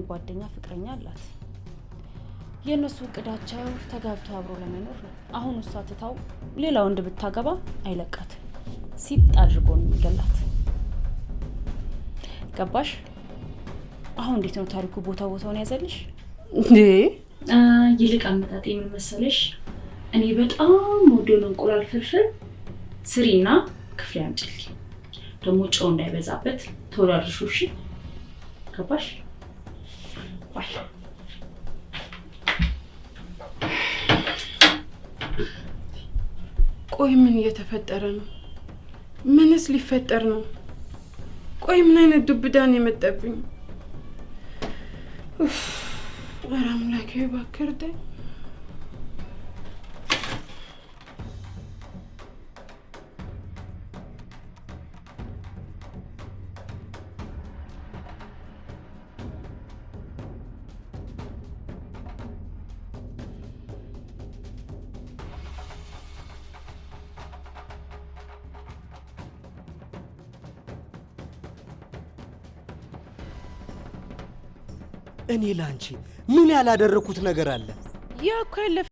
ጓደኛ ፍቅረኛ አላት። የእነሱ እቅዳቸው ተጋብቶ አብሮ ለመኖር ነው። አሁን እሷ ትታው ሌላ ወንድ ብታገባ አይለቃት፣ ሲጥ አድርጎ ነው የሚገላት። ገባሽ? አሁን እንዴት ነው ታሪኩ ቦታ ቦታውን ያዘልሽ? እንዴ! ይልቅ አመጣጤ ምን መሰለሽ፣ እኔ በጣም ወደውን እንቁላል ፍርፍር ስሪና ክፍሌ አምጪልኝ። ደግሞ ጨው እንዳይበዛበት ተወዳድርሹ። እሺ፣ ገባሽ? Bye። ቆይ ምን እየተፈጠረ ነው? ምንስ ሊፈጠር ነው? ቆይ ምን አይነት ዱብዳ ነው የመጣብኝ? ኡፍ! ኧረ አምላኬ እባክህ እርዳኝ። እኔ ላንቺ ምን ያላደረኩት ነገር አለ? ያ እኮ ያለፈ